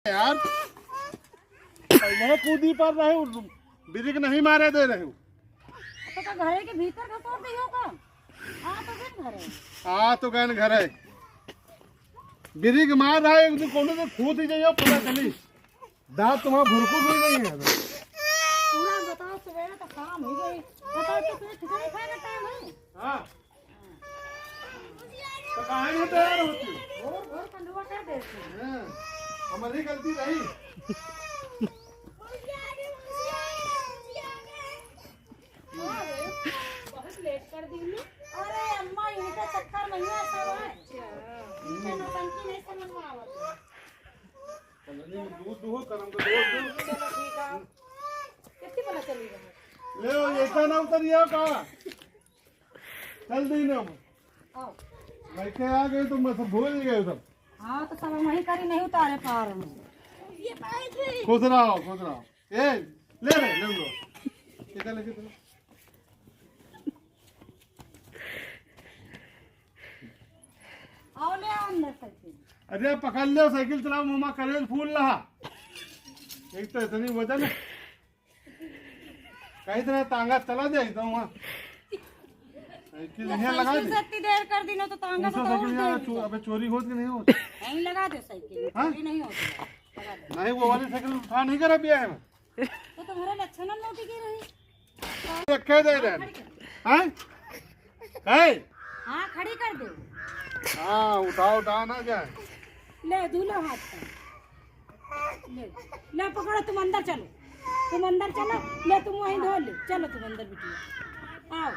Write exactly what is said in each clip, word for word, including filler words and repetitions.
यार, पहले कूदी पर रहे, ब्रेक नहीं मारे दे रहे हो। तो का घरे के भीतर घसोट दियो का? हाँ, तो फिर घरे। हाँ, तो गए न घरे। ब्रेक मार रहा है, एक दिन कोनो से कूद ही जाइयो, पता चली। दांत तुम्हारा भुरकुट भी नहीं है। पूरा बताओ, सवेरे तो शाम हो गई। बताओ, तो तुम्हें खिचड़ी खाए का टाइम है? हाँ। तो काहे नहीं तैयार होती? भोर, भोर कंडुआ कर देती। हाँ, हमारी गलती रही। बहुत लेट कर दी। अरे अम्मा, इनका चक्कर नहीं है सब है। इनका नौटंकी नहीं समझ में आवत है। चलो, नहीं, दूध दो, गरम कर दो। चलो, ठीक है। कितनी बड़ा चली रहा है? ले, ये का नाम उतरिया का? चल दी ना। आओ। लेके आ गए तो मैं सब भूल ही गए सब। हाँ, तो सब हम वहीं करी नहीं उतारे पार हम। खुश रहो, खुश रहो। ए, ले रे, ले लो। इधर ले, इधर ले। आओ, ले आओ अंदर साइकिल। अरे, पकड़ लो, साइकिल चलाओ, मुँह मा करेज फूल रहा। एक तो इतनी वजन है। कहीं तरह तांगा चला दे एकदम वहाँ। साइकिल ये यहाँ लगा साइकिल दे। से इतनी देर कर दी ना तो तांगा से कौन सा तो और साइकिल यहाँ देर चो-, हो अबे चोरी होत कि नहीं होत? यहीं लगा दे साइकिल, हाँ? चोरी नहीं होती है। लगा दे। नहीं, वो वाली साइकिल उठा नहीं करा पिया है मैं। तो तुम्हारा लक्षण हम नोटी के रही। ये कह दे रहे हैं। हैं? कहे? हाँ, खड़ी कर दे। हाँ, उठाओ, उठाओ ना जाए। ले, दूल्हा हाथ पर। ले, ले पकड़ो, तुम अंदर चलो, तुम अंदर चलो, ले तुम वहीं धो ले, चलो तुम अंदर बिटिया, आओ,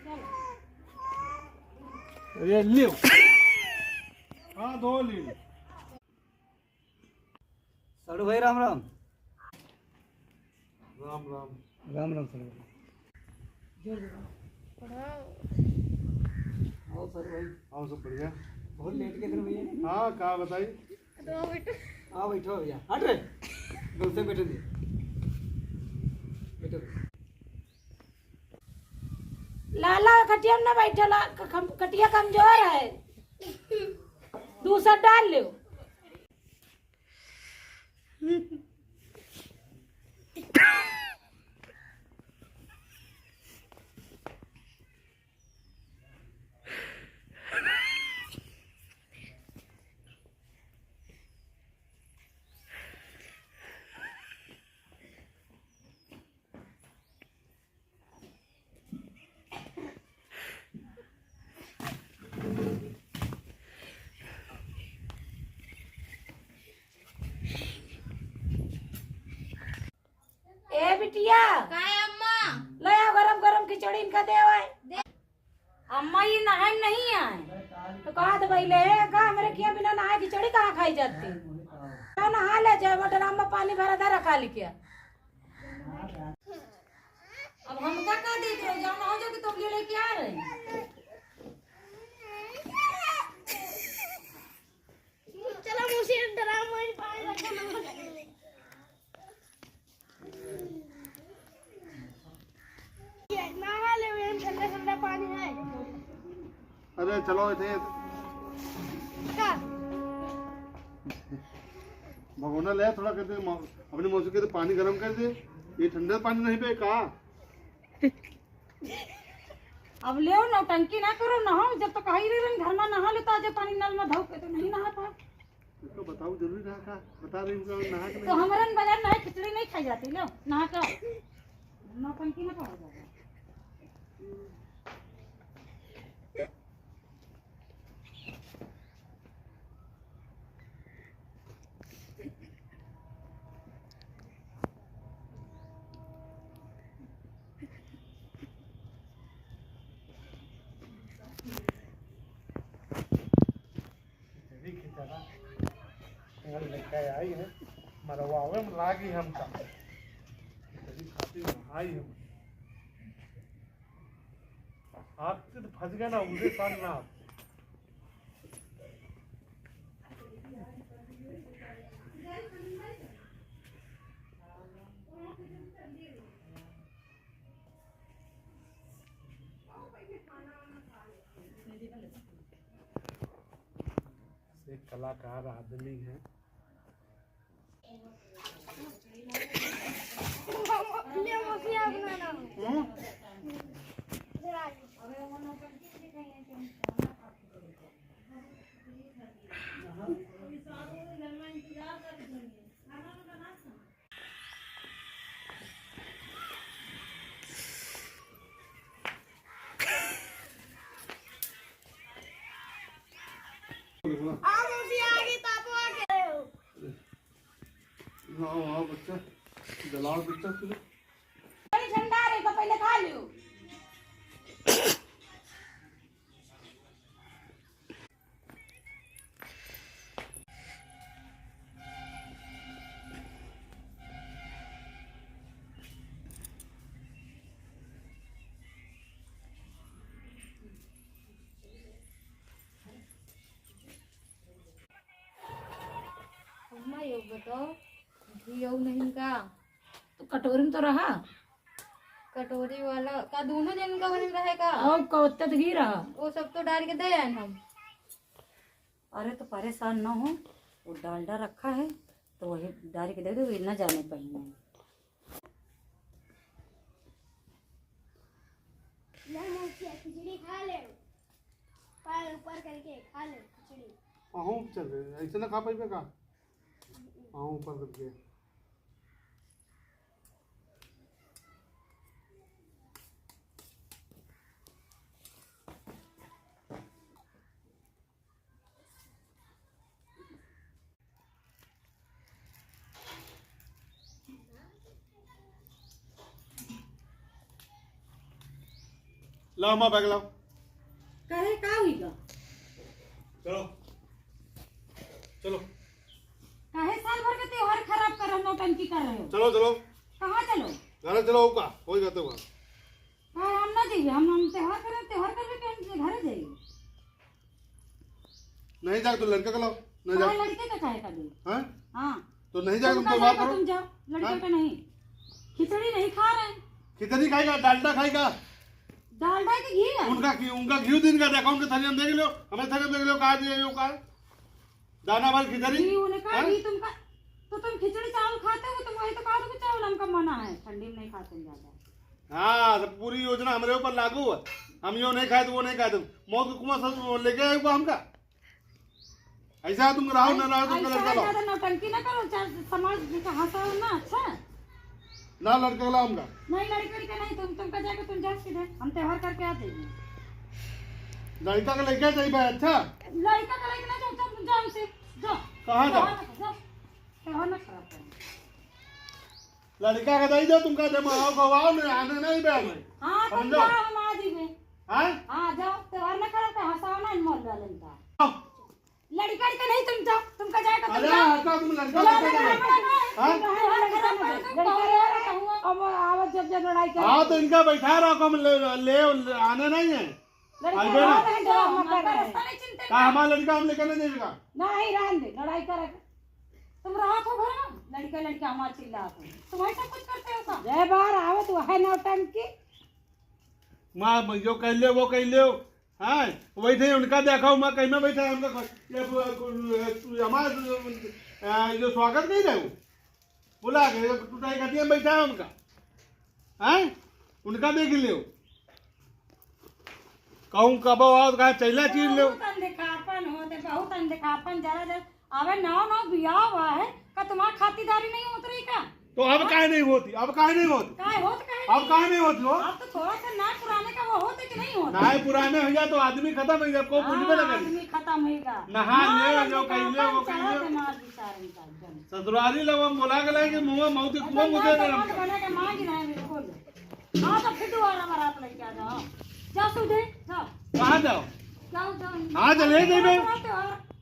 चलो। ये लियो। हाँ, धो ली। साढ़ू भाई, राम राम। राम राम। राम राम साढ़ू भाई। आओ साढ़ू भाई। आओ, सब बढ़िया। बहुत लेट के दिन भैया। हाँ, का बताई? आओ, बैठो भैया। हट रे। गलते बैठे दे। बैठो। लाला, खटिया में ना बैठो, ला-, क-, कम-, खटिया कमजोर है। दूसर डाल लो। ए बिटिया, का है अम्मा? ले आओ गरम गरम खिचड़ी इनका दे आवे। दे। अम्मा, ये नहाए नहीं आए। तो कहा तो भाई ले, का हमरे किया बिना नहाए खिचड़ी कहाँ खाई जाती? तो नहा ले जाए, वो ड्राम में पानी भरा था, रखा लिखे। अब हमका का देत रहो, जाओ नहाओ, जाके तौलिया लेके आ रहे। चलो मुझे ड्राम में पानी रखा ना। नहा ले, एहन ठंडा ठंडा पानी है। अरे चलो इथे। का? भगोना ले थोड़ा कर दे, मौ-, अपनी मौसी के तो पानी गरम कर दे। ये ठंडा पानी नहीं पे का? अब ले नौटंकी ना करो, नहाओ। जब तक आई रहे घर में नहा लेता, आज पानी नल में धो के तो नहीं नहा पा। तो बताओ, जरूरी रहा का? बता रही हूँ, नहा के तो नहीं। हमारे बगैर नहाए खिचड़ी नहीं खाई जाती, लो, नहा के आओ। नौटंकी ना करो ज्यादा। खिचड़ी खिचड़ा, अगर लेके आई है, मरवावे में लागी हमका। खिचड़ी खातिर आई हम। हाथ से तो फंस गया ना, उधर साथ ना। एक कलाकार आदमी है, हम्म? आ मौसी, आ गई, पापा आ गए। हाँ, हाँ, बच्चा, जलाओ बच्चा, चलो। अरे, ठंडा रहे तो पहले खा लियो। अम्मा, ये बताओ, घी और नहीं का? तो कटोरी में तो रहा। कटोरी वाला का दोनों जन का वही रहे का? और का ओत्ते तो घी रहा। वो सब तो डाल के दे आए हम। अरे तो परेशान ना हो, वो डालडा रखा है तो वही डाल के दे दो, ये ना जाने पाएंगे। ले मौसी, खिचड़ी खा ले, पैर ऊपर करके खा ले खिचड़ी। अहूँ चल रहे, ऐसे ना खा पाइबे का? अहूँ ऊपर करके। लाओ माँ, बैग लाओ। काहे, का हुई बा? चलो, चलो। काहे साल भर के त्योहार खराब कर रहे हो, नौटंकी कर रहे हो? चलो, चलो। कहाँ चलो? घर चलो, का? वही रहते हुआ। हाँ, हम ना जाइए, हम, हम त्योहार करें, त्योहार करबे के हम घरे जाइए। नहीं जाके तो लड़का का लाओ, नहीं हाँ, जाके। लड़के का काहे का दे? हाँ? हाँ। तो नहीं जाके तुम तुम का त्योहार जाएगा, करो। तुम जाओ, लड़के हाँ? का नहीं। खिचड़ी नहीं खा रहे हैं। खिचड़ी खाएगा, डालडा खाएगा। डालडा के घी है। उनका घी, उनका घी दिन का देखा, उनके थरिया में देख लो, हमें थरिया में देख लो, कहाँ दिए हो, कहाँ? दाना भर खिचड़ी? घी उनका, हाँ? घी तुमका, तो तुम खिचड़ी चावल खाते हो, तुम वही तो कहा दो कि चावल हमका मना है, ठंडी में नहीं खाते हैं ज्यादा। हाँ, तो पूरी योजना हमरे ऊपर लागू है। हम यो नहीं खाए तो वो नहीं खाए तो मौत के कुआं से लेके आएगा हमका। ऐसा तुम रहो ना रहो, तुमका ऐसा लड़का लाओ। ज्यादा नौटंकी ना करो, चार समाज जी का हंसाओ ना, अच्छा? ना लड़का लाओ हमका। नहीं, लड़का लड़का नहीं, तुम, तुमका जाके तुम जाओ सीधे, हम त्योहार करके आ जाएंगे। लड़का का लड़का चाहिए भाई, अच्छा? लड़का का लड़का ना, जाओ, तुम जाओ से, जाओ। कहाँ जाओ? त्योहार ना, जाओ, त्योहार ना खराब करो। लड़का के दे दो, तुमका जब आओ गवाओ नहीं, आने नहीं बे हमें। हाँ, तुम समझो? जाओ, हम आ जाएंगे। हाँ? हाँ, जाओ, त्योहार ना खराब कर, हंसाओ ना इन मोल वाले का। आओ। लड़का के नहीं, तुम जाओ, तुमका जाए तो तुम अरे, जाओ। हंसा तुम लड़का जाओ, लड़का लड़का जाओ। लड़का हाँ? तुम रहो, लड़का लड़का लड़का लड़का लड़का अब आवत जब जब लड़ाई कर हाँ, तो इनका बैठा रहो, हम ले, ले, आने नहीं है। लड़का आइबे ना। रहो, नहीं, जाओ, हम हमारा कर रहे। रास्ता नहीं चिंते का ना। हमारा लड़का हम लेकर नहीं जाएगा? नहीं, रहन दे, लड़ाई कर। तुम रहो तो घर में, लड़का लड़का हमारा चिल्ला तुम। तुम ऐसा कुछ करते हो का? जय बार आवत वह नौटंकी। माँ, यो कह ले, वो कह ले, हाँ, वही थे उनका देखा, माँ कहीं में बैठा है, उनका ये, ये, हमारा, आ, जो स्वागत नहीं रहे, बुला के, ये टुटाई खटिया में बैठा है उनका, हैं? उनका देख लियो, कहूँ कब आओ, कहाँ चैला चीर लियो। बहुत अनदेखापन होते, बहुत अनदेखापन, जरा जरा अबे नौ नौ बियाह हुआ है, का तुम्हार खातिरदारी नहीं होत रही का? तो अब काहे नहीं होती? अब काहे नहीं होती? काहे होत काहे अब नहीं? काहे नहीं होती हो? अब तो थोड़ा सा ना पुराने का वो होते कि नहीं होते? ना पुराने हो गया तो आदमी खत्म हो गया, कोई हाँ, पूछबे ना करे। आदमी खत्म होगा। नहा हाँ, ले, जो कहीं ले, वो कहीं ले। मार बेचारे का एकदम। ससुरारी लोग हम बोला के लाएंगे, मुंह मौत के कुआं मुझे मत बने के मांग रहे हैं बिल्कुल। हाँ, तो फिर दोबारा बारात लेके आ जाओ। जाओ सीधे, जाओ। कहाँ जाओ? जाओ, जाओ। हाँ, चले जेबे।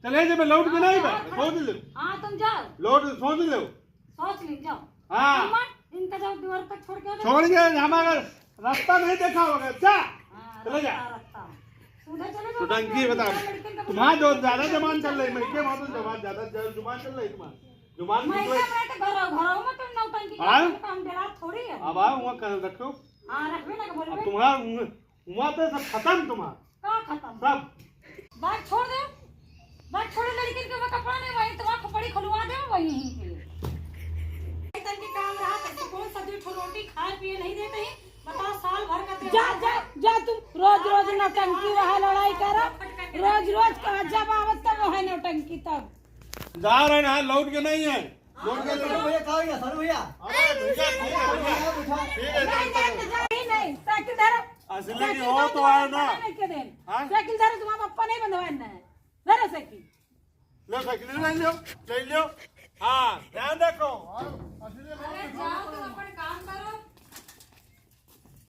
चले जेबे, लौट के नहीं बे। हाँ, सोच ले। हाँ, तुम जाओ। लौट, सोच ले। सोच ले, जाओ। हाँ। अम्मा, इनका जाओ, द्वार तक छोड़ के आ जाओ। छोड़ के, हमारा रास्ता नहीं देखा होगा, जा। हाँ, चले जा। रास्ता, रास्ता। सीधे चले जाओ, टंकी बता। लड़कन का तुम्हारा जो ज्यादा जबान चल रही, मैं क्या मालूम, जबान ज्यादा, ज्यादा जुबान चल रही तुम्हारी। जुबान मैं निकले। क्या, मैं तो घर, घर में तुम नौटंकी हाँ? करते हो, काम बेरा थोड़ी है। अब आओ, वहाँ कर रखो। हाँ, रखबे ना, बोलबे। अब तुम्हारा वहाँ पे सब खत्म तुम्हारा। का खत्म? सब। बैग छोड़ दे। बैग छोड़े लड़किन के, मैं कपड़ा नहीं, वही तुम्हारा खोपड़ी खुलवा दे, वही यहीं पे। रोज रोज नौटंकी, वह लड़ाई करो, रोज रोज का जब आवत तब वह नौटंकी तब। जा रहे हैं, लौट के नहीं है, लौट के नहीं है। भैया, कहाँ गया सर भैया? अरे भैया, ठीक है, ठीक है, ठीक है। नहीं, नहीं, नहीं, नहीं, साइकिल धरो। असली की साइकिल हो तो आए ना। नहीं के देन। हाँ? साइकिल धरो, तुम्हारा पप्पा नहीं बंधवाए ना है। धरो साइकिल। लो साइकिल ले लो, ले लो। हाँ, ध्यान रखो। अरे जाओ, तुम अपन काम करो।